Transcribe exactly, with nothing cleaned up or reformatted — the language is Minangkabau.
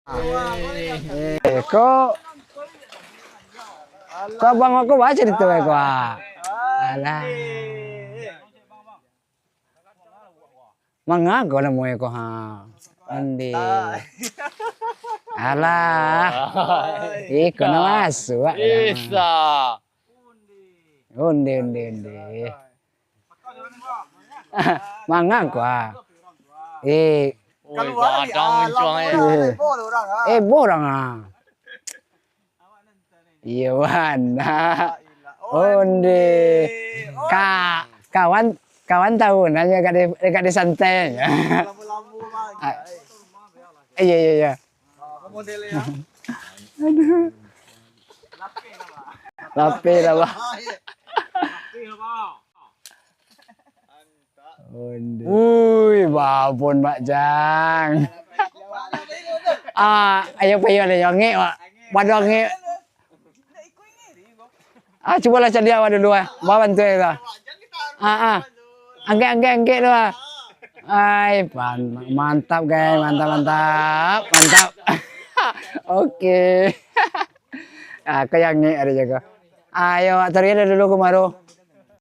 Eh, ko, ko abang ko baca di tu, eh, ko, ah. Alah. Mangago lah muai ko, ha. Onde. Alah. Iko nak masuk, ah. Isa. Onde, onde, onde. Mangago, ah. Eh. Oi, gadang mincuang, eh. Eh. Eh, borang, ah. Iyo, wan. Onde. Ka-, kawan, kawan tahu nanya ka di, ka di santai. Ah, iyo, iyo, iyo. Aduh. Lapeh lah, bah. Onde. Ui, babon, Mak Jang. Ah, ayo payo lah, yo, angek, Mak. Pado angek. Ah, cubolah caliak awak dulu, ah. Bawa bantuak, ah. Ah, ah. Angkek, angkek, angkek tu, ah. Ai, pan-, mantap, guys. Mantap, mantap. Mantap. Oke. Ah, ko yang angek ado jago. Ayo, awak taruih dulu kumaru.